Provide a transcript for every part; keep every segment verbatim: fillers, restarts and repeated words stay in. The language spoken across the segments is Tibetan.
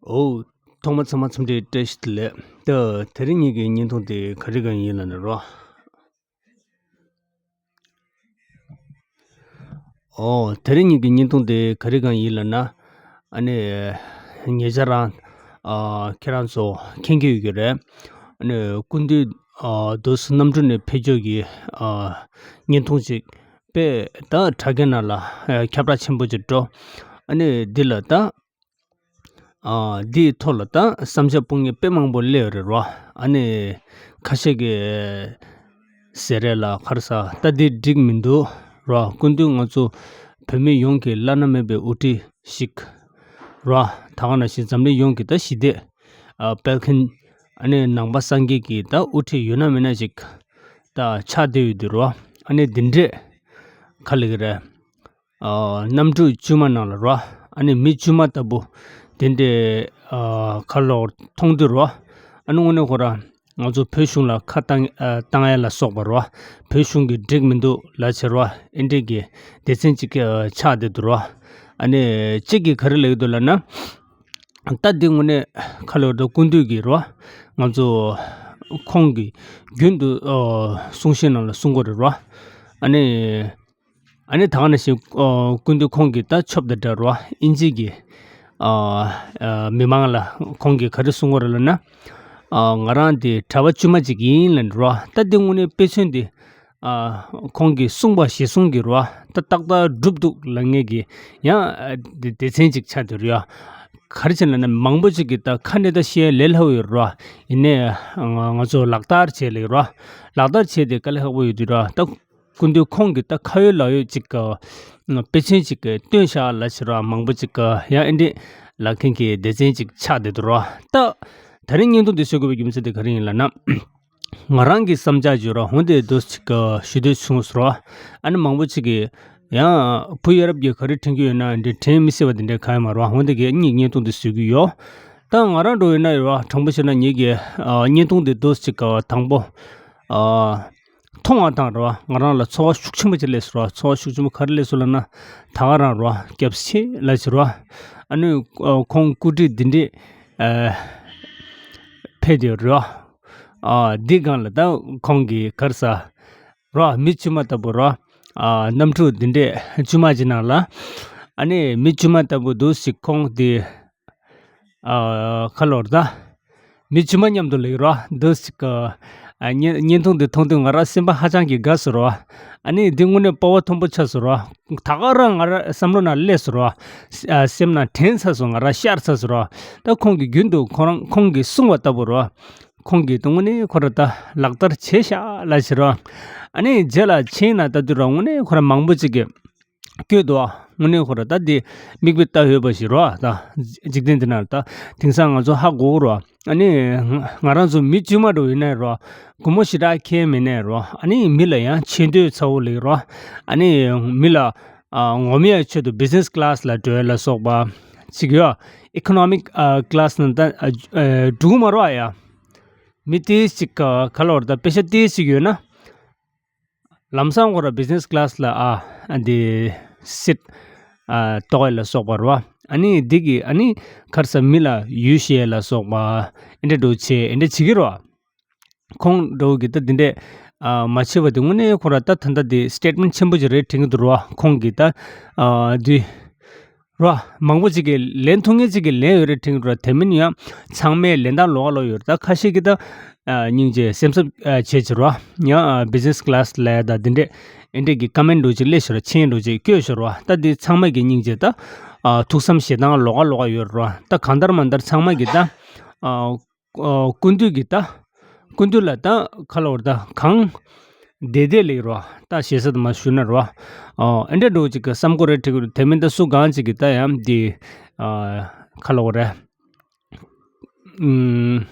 ཨོ། ཐོག་མ་ཚང་མ་འཚམས་འདྲི་བཀྲ་ཤིས་བདེ་ལེགས། ད་དེ་རིང་ངེད་ཀྱི་བརྙན་ཐུང་དེ་ག་རེ་གང་ཡིན་ལབ་ན་རོ། ཨོ། དེ་རིང་ངེད་ཀྱི་བརྙན་ཐུང་དེ་ག་རེ་གང་ཡིན་ལབ་ན། ཨ་ནི། ཉེ་ཆར་རང་། ཨ། ཁྱེད་རང་ཚོ་མཁྱེན་གྱི་ཡོད་ཀྱི་རེད། ཨ་ནི་སྐུ་མདུན། ཨ། དུ་གནམ་གྲུ་ནས་ཕེབས་ཕྱོགས་ཀྱི། ཨ། བརྙན་ཐུང་ཅིག་དཔེ་ད་དྲ་རྒྱ་ནང་ལ་ཁྱབ་བསྒྲགས་ཆེན་པོ་ཅིག་འགྲོ། ཨ་ནི་འདི་ལ་ད། ཨ། འདིའི་ཐོག་ལ་ད་བསམ་འཆར་སྤུངས་མཁན་དཔེ་མང་པོ་སླེབས་ཡོད་རེད་རོ། ཨ་ནི་ཁ་ཤས་ཀྱིས་ཟེར་རེད་ལ། ག་རེ་ཟ། ད་འདི་འགྲིག་མི་འདུག་རོ། སྐུ་མདུན་ང་ཚོ་བོད་མི་ཡོངས་ཀྱི་བླ་ན་མེད་པའི་དབུ་ཁྲིད་ཞིག་རོ། ད་ག་ནང་བཞིན་འཛམ་གླིང་ཡོངས་ཀྱི་ད་ཞི་བདེ། ཨ། སྤེལ་མཁན། ཨ་ནི་ནང་པ་སངས་རྒྱས་ཀྱི་ད་དབུ་ཁྲིད་ཡོད་ན་མེད་ན་ཞིག་ད་ཆགས་བསྡད་ཡོད་དུས་རོ། ཨ་ནི་འདི་འདྲས་ག་ལབ་ཀྱི་རེད། ཨ། གནམ་གྲུ་དཀྱུས་མ་ནང་ལ་རོ། ཨ་ནི་མི་དཀྱུས་མ་ལྟ་བུ་དེ་འདྲའི། ཨ། ཁ་ལོ་མཐོང་དུས་རོ། ཨ་ནི་དངོས་གནས་ཁོ་ར་ང་ཚོ་བོད་གཞུང་ལ་ཁ་བཏང་། ཨ། བཏང་ཡ་ལ་སོགས་པ་རོ། བོད་གཞུང་གིས་འགྲིག་མི་འདུག་ལབ་བྱས་རོ། ཨེ་འདྲས་ཀྱི་སྡེ་ཚན་གཅིག་ཨ། ཆགས་བསྡད་འདུག་རོ། ཨ་ནི་གཅིག་གིས་ག་རེ་ལབ་ཀྱི་འདུག་ལབ་ན། ད་འདི་དངོས་གནས་ཁ་ལོ་ར་སྐུ་མདུན་གྱིས་རོ། ང་ཚོ་ཁོང་གིས་རྒྱུན་དུ། ཨ། གསུང་བཤད་ནང་ལ་གསུང་གི་རེད་རོ། ཨ་ནི། ཨ་ནི་ད་ག་ནང་བཞིན། ཨོ། སྐུ་མདུན་ཁོང་གིས་ད་ཆོབ་དང་འདྲ་རོ། ཨིན་ཇི་གི། ཨ། ཨ། མི་མང་ལ་ཁོང་གིས་ག་རེ་གསུང་གི་རེད་ལབ་ན། ཨ། ང་རང་འདི་གྲྭ་པ་དཀྱུས་མ་ཅིག་ཡིན་ལབ་རོ། ད་འདི་དངོས་གནས་དཔེ་མཚོན་འདི། ཨ། ཁོང་གིས་གསུངས་པ་གཞིར་བཟུང་གིས་རོ། ད་ཏག་ཏག་འགྲུབ་འདུག་ལབ་མཁན་གྱི་ཡང་། ཨ། སྡེ་སྡེ་ཚན་ཅིག་ཆགས་བསྡད་རེད་ཡ། ག་རེ་བྱས་ན་ན་མང་པོ་ཅིག་གིས་ད་ཁ་ནས་ད་བཤད་ལས་སླ་པོ་ཡོད་རོ། ཡིན་ནའི་ང་ང་ཚོ་ལག་བསྟར་བྱེད་ལེགས་རོ། ལག་བསྟར་བྱེད་དེ་དཀའ་ལས་ཁག་པོ་ཡོད་དུས་རོ། ད། སྐུ་མདུན་ཁོང་གིས་ད་ཁ་ཡོད་ལག་ཡོད་ཅིག་གི་དཔེ་མཚོན་ཅིག་གི་སྟོན་བཞག་ལབ་བྱས་རོ། མང་པོ་ཅིག་གི་ཡང་ཨེ་འདྲས་ལབ་མཁན་གྱི་སྡེ་ཚན་ཅིག་ཆགས་བསྡད་འདུག་རོ། ད་དེ་རིང་བརྙན་ཐུང་འདི་བཟོ་དགོས་པའི་རྒྱུ་མཚན་དེ་ག་རེ་ཡིན་ལབ་ན། ང་རང་གི་བསམ་འཆར་བརྗོད་རོ། འོན་ཏེ་འདུག་ཅིག་གི་ཞུ་འདོད་བྱུང་སོང་རོ། ཨ་ནི་མང་པོ་ཅིག་གིས་ཡང་བུ་ཡ་རབས་ཀྱིས་ག་རེ་དྲན་གྱི་ཡོད་ན་འདི་དྲན་མི་སྲིད་པ་དེ་འདྲས་གང་ཡང་མ་རོ། འོན་ཏེ་གི་ངས་བརྙན་ཐུང་འདི་བཟོ་གི་ཡོད། ད་ང་རང་འགྲོ་ཡོད་ན་ཡོད་རོ། དྲང་པོ་བཤད་ན་ངེད་ཀྱི་ཨ་བརྙན་ཐུང་འདི་འདུག་ཅིག་གི་དང་པོ། ཨ། མཐོང་བ་དང་རོ། ང་རང་ལ་ཚོར་བ་ཤུགས་ཆེན་པོ་ཅིག་སླེབས་སོང་རོ། ཚོར་བ་ཤུགས་ཆེན་པོ་ག་རེ་སླེབས་སོང་ལབ་ན། ད་ག་རང་རོ། སྐྱབས་ཆེ་ལབ་བྱས་རོ། ཨ་ནི་ཨ་ཁོང་སྐུ་བགྲེས་འདི་འདྲས། ཨ། ཕེབས་བསྡད་རོ། ཨ། འདི་སྒང་ལ་ད་ཁོང་གིས་ག་རེ་ཟ། རོ། མི་དཀྱུས་མ་ལྟ་བུ་རོ། ཨ། གནམ་གྲུ་འདི་འདྲས་དཀྱུས་མ་ཅིག་ནང་ལ། ཨ་ནི་མི་དཀྱུས་མ་ལྟ་བུ་འདུག་ཅིག་ཁོང་འདི། ཨ། ཁ་ལོ་ར་ད། མི་དཀྱུས་མ་མཉམ་དུ་ལེགས་རོ། འདུག་ཅིག་གི། ཨ། བརྙན་བརྙན་ཐུང་འདི་མཐོང་དུས་ང་རང་སེམས་པ་ཧ་ཅང་གི་དགའ་སོང་རོ། ཨ་ནི་འདི་དངོས་གནས་སྤོབས་པ་མཐོན་པོ་ཆགས་སོང་རོ། ད་ག་རང་ང་རང་བསམ་བློ་ནང་སླེབས་སོང་རོ། ཨ། སེམས་ནང་དྲན་ཚར་སོང་། ང་རང་ཤར་ཚར་སོང་རོ། ད་ཁོང་གིས་རྒྱུན་དུ་ཁོ་རང་ཁོང་གིས་གསུངས་པ་ལྟ་བུ་རོ། ཁོང་གིས་དངོས་གནས་ཁོ་ར་ད་ལག་བསྟར་བྱས་ཤག་ལབ་བྱས་རོ། ཨ་ནི་རྗེས་ལ་མཆན་ནང་ལྟ་དུས་རོ། དངོས་གནས་ཁོ་ར་མང་པོ་ཅིག་གིས་བཀོད་འདུག་དངོས་གནས་ཁོ་ར་ད་འདི་མིག་དཔེ་ལྟ་འོས་པ་ཞིག་རོ། ད་འཇིག་རྟེན་འདི་ན་ད་དེང་སང་ང་ཚོ་ཧ་གོ་གི་རོ། ཨ་ནི་ང་རང་ཚོ་མི་དཀྱུས་མ་འདྲ་བོ་ཡིན་ན་རོ། སྒོར་མོ་ཞེ་དྲག་ཁྱད་མེད་ནའི་རོ། ཨ་ནི་མི་ལ་ཡང་ཆེ་འདོད་ཚ་བོ་ལེགས་རོ། ཨ་ནི་མི་ལ་ཨ་ངོམ་ཡ་ཆེད་དུ་བི་ཛི་ནེ་སི་ཀི་ལ་སི་ལ་འགྲོ་ཡ་ལ་སོགས་པ་ཅིག་ཡོད། ཨི་ཀོ་ནོ་མིག་ཨ་ཀི་ལ་སི་ནང་ད་ཨ་ཨ་འགྲོ་གི་མ་རོ། ཨ་ཡ། མི་ཏོག་ཙམ་ཅིག་ག་ག་ལབ་རེད། ད་པེ་ཤ་ཏོག་ཙམ་ཅིག་ཡོད་ན། ལམ་སང་ཁོ་ར་བི་ཛི་ནེ་སི་ཀི་ལ་སི་ལ་ཨ་ཨ་འདི་སིཊ་ཨ་གཏོགས་ཡ་ལ་སོགས་པ་རེད་བ། ཨ་ནི་འདི་གི་ཨ་ནི་ག་རེ་ཟ་མི་ལ་ཡུལ་བཤད་ཡ་ལ་སོགས་པ་ཨེ་འདྲ་འདྲ་བོ་བྱེད། ཨེ་འདྲ་བྱེད་ཀྱི་རེད་བ། ཁོང་འདྲ་བོ་གི་ད་འདི་འདྲས་ཨ་མ་བྱེད་པ་དེ་དངོས་གནས་ཁོ་ར་ད་ད་ལྟ་འདི་སི་ཊེཊ་མེན་ཊི་ཆེན་པོ་ཅིག་རེད་དྲན་གྱི་འདུག་རེད་བ། ཁོང་གི་ད་ཨ་འདི། རོ། མང་པོ་ཅིག་གིས་ལེན་ཐུབ་མཁན་ཅིག་གིས་ལེན་ཡོད་རེད་དྲན་གྱི་རོ། དེ་མིན་ཡང་ཚང་མས་ལེན་སྟངས་ལོགས་ཀ་ལོགས་ཡོད་རེད། ད་ཁ་ཤས་ཀྱིས་ད་ཨ་སྙིང་རྗེ་སེམས་འཚབ་ཨ་བྱེད་ཀྱི་རོ། ཡང་ཨ་བི་ཛི་ནེ་སི་ཀི་ལ་སི་ལ་ཡ་ད་འདི་འདྲས་ཨེ་འདྲས་ཀྱི་ཀོ་མེན་ཊི་འདྲ་ཅིག་སླེབས་ཤག་རོ། མཆན་འདྲ་ཅིག་བཀོད་ཤག་རོ། ད་འདི་ཚང་མ་གི་སྙིང་རྗེ་ད་ཨ་ཐུགས་བསམ་བཞེས་སྟངས་ལོགས་ཀ་ལོགས་ཀ་ཡོད་རེད་རོ། ད་གང་ལྟར་མ་ལྟར་ཚང་མ་གིས་ད་ཨ་ཨོ། སྐུ་མདུན་གྱི་ད། སྐུ་མདུན་ལ་ད་ག་ལབ་དགོས་རེད། ད་གང་བདེ་བདེ་ལེགས་རོ། ད་ཞེ་ས་དུ་མ་ཞུ་ན་རོ། ཨོ། ཨེ་འདྲ་འདྲ་བོ་ཅིག་གི་བསམ་དགོས་རེད་དྲན་གྱི་རེད། དེ་མིན་ད་སུ་གང་ཅིག་གིས་ད་ཡང་འདི། ཨ། ག་ལབ་དགོས་རེད། ཨུམ།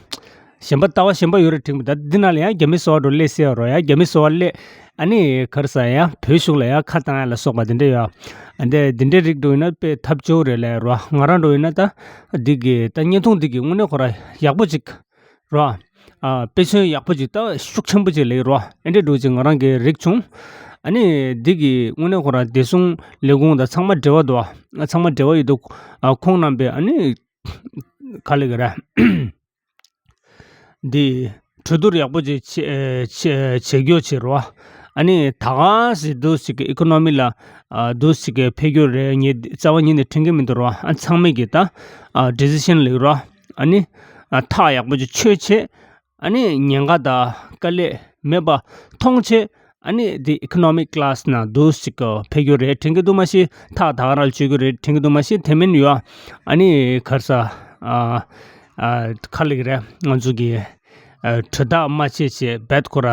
གཞན་པ་ལྟ་བ་གཞན་པ་ཡོད་རེད་དྲན་གྱི་རེད། ད་འདི་ནང་ལ་ཡང་རྒྱ་མི་སོ་པ་འདྲ་བོ་སླེབས་སྲིད་ཡོད་རོ། ཡང་རྒྱ་མི་སོ་པ་སླེབས། ཨ་ནི་ག་རེ་ཟ། ཡང་བོད་གཞུང་ལ་ཡང་ཁ་བཏང་ཡ་ལ་སོགས་པ་དེ་འདྲ་ཡོད། ཨ་འདི་འདི་འདྲའི་རིགས་འདྲ་བོ་ཡིན་ན་དཔེ་ཐབས་སྐྱོ་རེད་ལབ་རོ། ང་རང་འདྲ་བོ་ཡིན་ན་ད་འདི་གི་ད་བརྙན་ཐུང་འདི་གི་དངོས་གནས་ཁོ་ར་ཡག་པོ་ཅིག་རོ། ཨ། དཔེ་མཚོན་ཡག་པོ་ཅིག་ད་ཤུགས་ཆེན་པོ་ཅིག་སླེབས་རོ། ཨེ་འདྲ་འདྲ་བོ་ཅིག་ང་རང་གིས་རིག་བྱུང་། ཨ་ནི་འདི་གི་དངོས་གནས་ཁོ་ར་བདེ་སྲུང་ལས་ཁུངས་དང་ཚང་མ་འབྲེལ་བ་འདུག་ཨ། ཚང་མ་འབྲེལ་བ་ཡོད་འདུག་ཨ། ཁོང་རྣམ་པས་ཨ་ནི། ག་ལེ་གི་ར། འདི་གྲོས་བསྡུར་ཡག་པོ་ཅིག་བྱེད་བྱེད་བྱེད་རྒྱུ་བྱེད་རོགས། ཨ་ནི་ད་ག་སེ་འདུག་ཅིག་གི་ཨི་ཀོ་ནོ་མི་ལ་ཨ་འདུག་ཅིག་གི་འཕེལ་རྒྱུ་རེད། ངས་རྩ་བ་ཉིད་ནས་དྲན་གི་མི་འདུག་རོགས། ཨ་ཚང་མས་གི་ད་ཨ་ཌི་སི་ཤན་ལེགས་རོགས། ཨ་ནི་ཨ་ཐག་ཡག་པོ་ཅིག་ཆོད་བྱེད། ཨ་ནི་ཉེན་ཁ་དང་དཀའ་ལས་མེད་པ་མཐོང་བྱེད། ཨ་ནི་འདི་ཨི་ཀོ་ནོ་མིག་ཀི་ལ་སི་ནང་འདུག་ཅིག་གི་འཕེལ་རྒྱུ་རེད་དྲན་གི་འདུག་མ་གཞི། ཐག་ད་ག་རང་ལ་གཅོད་རྒྱུ་རེད་དྲན་གི་འདུག་མ་གཞི། དེ་མིན་ཡོད། ཨ་ནི་ག་རེ་ཟ། ཨ་ཨ་ག་ལེ་གི་རེད། ང་ཚོ་གི་ཨ་གྲོས་ཐག་མ་ཆད་བྱས་རྦད་ཁོ་ར་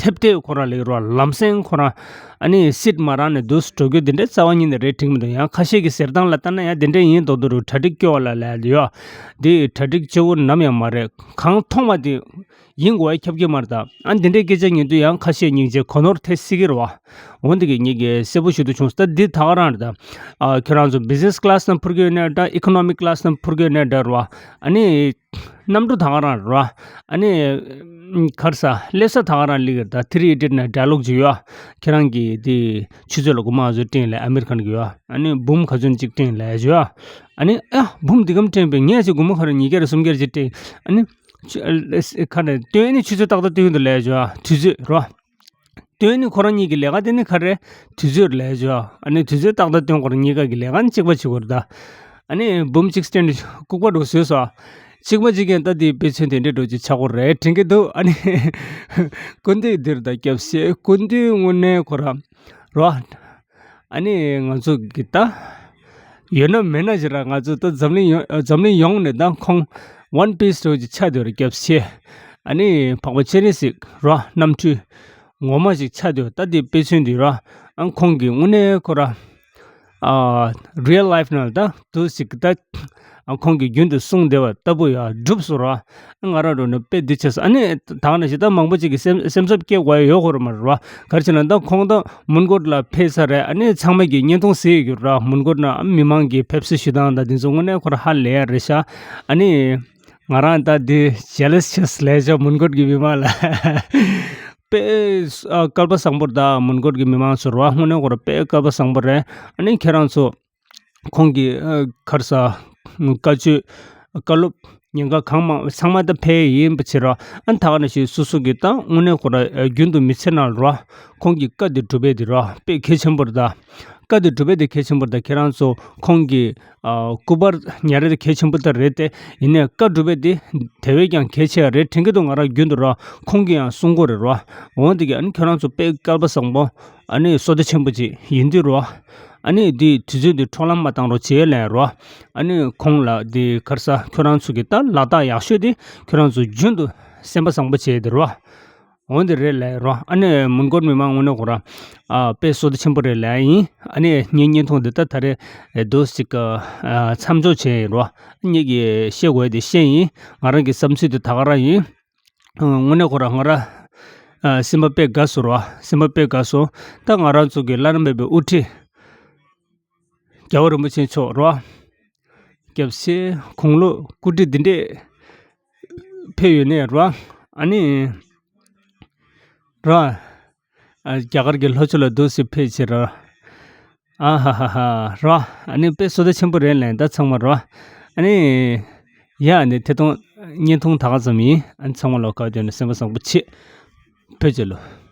ཐེབས་ཐེབས་ཁོ་ར་ལེགས་རོགས། ལམ་སེང་ཁོ་ར་ཨ་ནི་སིད་མ་རག་ནས་འདུག་སེ་འགྲོ་རྒྱུ་འདི་འདྲའི་རྩ་བ་ཉིད་ནས་རེད་དྲན་གི་མི་འདུག་ཡང་ཁ་ཤས་ཀྱི་ཟེར་སྟངས་ལ་ལྟ་ན་ཡང་འདི་འདྲ་ཡིན་མདོག་མདོག་རུ་གྲ་སྒྲིག་སྐྱོ་བ་ལ་ལས་ཡོད། འདི་གྲ་སྒྲིག་སྐྱོ་བོ་ནམ་ཡང་མ་རེད། གང་མཐོང་བ་དེ་ཡིན་དགོས་ཡ་ཁྱབ་ཀྱི་མ་རེད། ད་ཨ་འདི་འདྲའི་སྐད་ཆ་ཉན་དུས་ཡང་ཁ་ཤས་སྙིང་རྗེ་གོ་ནོར་ཐེབས་སྲིད་ཀྱི་རེད་བ། འོན་ཏེ་གི་ངེད་ཀྱིས་གསལ་པོ་ཞུ་འདོད་བྱུང་། ད་འདི་ད་ག་རང་རེད། ད་ཨ་ཁྱོད་རང་ཚོ་བི་ཛི་ནེ་སི་ཀི་ལ་སི་ནང་འཕུར་གི་ཡོད་ནའི་འདྲ། ཨི་ཀོ་ནོ་མིག་ཀི་ལ་སི་ནང་འཕུར་གི་ཡོད་ནའི་འདྲ་རེད་བ། ཨ་ནི་གནམ་གྲུ་ད་ག་རང་རེད་བ། ཨ་ནི་ག་རེ་ཟ། སླེབས་ས་ད་ག་རང་སླེབས་ཀྱི་རེད། ད་ཐི་རི་ཨི་ཌི་ཡེཊ་ནང་ཌ་ཡ་ལོག་ཅིག་ཡོད། ཁྱེད་རང་གིས་དེ་ཆུ་ཚོད་ལ་སྒོར་མོ་ང་ཚོ་སྤྲད་ལབ་ཨ་མེ་རི་ཁན་གྱིས་ཡོད། ཨ་ནི་འབུམ་ག་ཚོད་ཅིག་སྤྲད་ལབ་ཡོད། ཨ་ནི་ཨ་འབུམ་འདི་གམ་སྤྲད་པས་ངས་ཅིག་སྒོར་མོ་ག་རེ་ཉིས་བརྒྱ་རེ་སུམ་བརྒྱ་རེ་ཅིག་སྤྲད། ཨ་ནི་ཆུ་ཨ་ཁ་ནས་སྟོན་ནི་ཆུ་ཚོད་ཏག་ཏག་སྟོན་གྱི་འདུག་ལབ་ཡོད། དུས་ཚོད་རོ། སྟོན་ནི་ཁོ་རང་གཉིས་ཀྱི་ལས་ཀ་དེ་ནི་ག་རེ། དུས་ཚོད་ལས་བྱོས། ཨ་ནི་དུས་ཚོད་ཏག་ཏག་སྟོན། ཁོ་རང་གཉིས་ཀ་གི་ལས་ཀ་ནི་གཅིག་པ་བྱེད་དགོས་རེད་ད། ཨ་ནི་འབུམ་གཅིག་སྟོན་ནི་ལྐུགས་པ་འགྲོ་བཟོས་སོ། གཅིག་པ་གཅིག་ཀྱང་ད་དེའི་དཔེ་མཚོན་དེ་འདྲའི་འགྲོ་ཅིག་ཆགས་ཀྱི་རེད་དྲན་གྱི་འདུག་ཨ་ནི་སྐུ་མདུན་འདིར་ད་སྐྱབས་སེ་སྐུ་མདུན་དངོས་གནས་ཁོ་རང་རོ། ཨ་ནི་ང་ཚོ་གི་ད་ཡོད་ན་མེད་ན་ཞིག་ར། ང་ཚོ་ད་འཛམ་གླིང་ཡོངས་འཛམ་གླིང་ཡོངས་ནས་ད་ཁོང་ཝན་པིས་འདྲ་བོ་ཅིག་ཆགས་བསྡད་རེད། སྐྱབས་ཆེ། ཨ་ནི་འཕགས་པ་སྤྱན་རས་གཟིགས་ར་རྣམ་འཕྲུལ་ངོ་མ་ཞིག་ཆགས་བསྡད། ད་འདི་དཔེ་མཚོན་འདི་ར། ཨ་ཁོང་གི་དངོས་གནས་ཁོ་ར་ཨ་རི་ཡལ་ལའིཕ་ནང་ད་དུ་ཞིག་ད་ཨ་ཁོང་གི་རྒྱུན་དུ་གསུངས་བསྡད་པ་ལྟ་བུ་ཡ་གྲུབ་སོང་ར། ང་རང་རོ་ནི་དཔེ་འདི་ཆེ་སོང་། ཨ་ནི་ད་ག་ནང་བཞིན་ད་མང་པོ་ཅིག་གི་སེམས་སེམས་འཚབ་སྐྱེ་དགོས་ཡ་ཡོད་ཁོ་ར་མ་རེད་ར། ག་རེ་བྱས་ན་ད་ཁོང་ད་མོན་གྷོ་ལ་ཕེབས་ས་རེད། ཨ་ནི་ཚང་མས་ཀྱི་བརྙན་ཐུང་གཟིགས་ཡོད་ར། མོན་གྷོ་ན་མི་མང་གི་ཕེབས་བསུ་ཞུ་སྟངས་དང་འདི་ཚོ་དངོས་གནས་ཁོ་ར་ཧ་ལས་ཡ་རེད་ཤག་ཨ་ནི་ང་རང་ད་འདི་ཇེ་ལེ་སི་ཆགས་ལས་ཤག་མོན་གྷོ་གི་མི་མང་ལ་དཔེ་ཨ་སྐལ་པ་བཟང་པོ་རེད། ད་མོན་གྷོ་གི་མི་མང་ཚོ་ར་དངོས་གནས་ཁོ་ར་དཔེ་སྐལ་པ་བཟང་པོ་རེད། ཨ་ནི་ཁྱེད་རང་ཚོ་ཁོང་གི་ཨ་ག་རེ་ཟ་བཀའ་ཆོས་བཀའ་སློབ་ཉེན་ཁ་གང་མང་ཚང་མ་ད་ཕེབས་ཡིན་པ་བྱེད་ར། ཨ་ནི་ད་ག་ནང་བཞིན་སོ་སོ་གི་ད་དངོས་གནས་ཁོ་ར་ཨ་རྒྱུན་དུ་མི་ཚེ་ནང་ལ་ར་ཁོང་གི་བཀའ་འདི་སྒྲུབ་པའི་འདི་ར་དཔེ་གལ་ཆེན་པོ་རེད་ད། བཀའ་འདི་སྒྲུབ་པའི་འདི་གལ་ཆེན་པོ་རེད་ད། ཁྱེད་རང་ཚོ་ཁོང་གི་ཨ་སྐུ་པར་ཉར་རེ་འདི་གལ་ཆེན་པོ་ད་རེད་དེ། ཡིན་ནའི་བཀའ་སྒྲུབ་པའི་འདི་དེ་བས་ཀྱང་གལ་ཆེ་བ་རེད་དྲན་གྱི་འདུག་ང་ར་རྒྱུན་དུ་ར་ཁོང་གིས་ཡང་གསུང་གི་རེད་ར། འོན་ཏེ་གི་ཨ་ནི་ཁྱེད་རང་ཚོ་དཔེ་སྐལ་པ་བཟང་པོ། ཨ་ནི་བསོད་བདེ་ཆེན་པོ་ཅིག་ཡིན་དུས་རོ། ཨ་ནི་འདི་དུས་ཚོད་འདི་འཕྲོ་ལམ་མ་བཏང་རོགས་བྱེད་ལན་རོ། ཨ་ནི་ཁོང་ལ་འདི་ག་རེ་ཟ་ཁྱོད་རང་ཚོ་གི་ད་ལག་རྟགས་ཡག་ཤོས་འདི་ཁྱོད་རང་ཚོ་རྒྱུན་དུ་སེམས་པ་བཟང་པོ་བྱས་འདི་རོ། འོན་ཏེ་རེད་ལན་རོ། ཨ་ནི་མོན་གྷོ་མི་མང་དངོས་གནས་ཁོ་ར་ཨ་དཔེ་བསོད་བདེ་ཆེན་པོ་རེད་ལན་ཡིན། ཨ་ནི་ངའི་བརྙན་ཐུང་འདི་ད་ད་རེ་འདུག་ཅིག་ཨ་མཚམས་འཇོག་བྱས་ཡིན་རོ། ངེད་ཀྱིས་བཤད་དགོས་འདི་བཤད་ཡིན། ང་རང་གི་བསམ་ཚུལ་འདི་ད་ག་རང་ཡིན། དངོས་གནས་ཁོ་ར་ང་ར་ཨ་སེམས་པ་དཔེ་དགའ་སོང་རོ། སེམས་པ་དཔེ་དགའ་སོང་། ད་ང་རང་ཚོ་གི་བླ་ན་མེད་པའི་དབུ་ཁྲིད་རྒྱལ་བ་རིན་པོ་ཆེ་མཆོག་རོ། སྐྱབས་ཆེ། དགུང་ལོ་སྐུ་ཁྲི་འདི་འདྲས་ཕེབས་ཡོད་ནས་རོ། ཨ་ནི་རོ། ཨ་རྒྱ་གར་གྱི་ལྷོ་ཕྱོགས་ལ་འདུག་སེ་ཕེབས་ཕྱིར་རོ། ཨ་ཧ་ཧ་ཧ་རོ། ཨ་ནི་དཔེ་བསོད་བདེ་ཆེན་པོ་རེད་ལན་ད་ཚང་མ་རོ། ཨ་ནི་ཡ་ཨ་ནི་ཐད་གཏོང་བརྙན་ཐུང་ད་ག་ཙམ་ཡིན། ཨ་ནི་ཚང་མ་ལོ་ཁ་བཏོན་ནས་སེམས་པ་བཟང་པོ་བྱེད། ཕེབས་རྒྱུ་ལོ།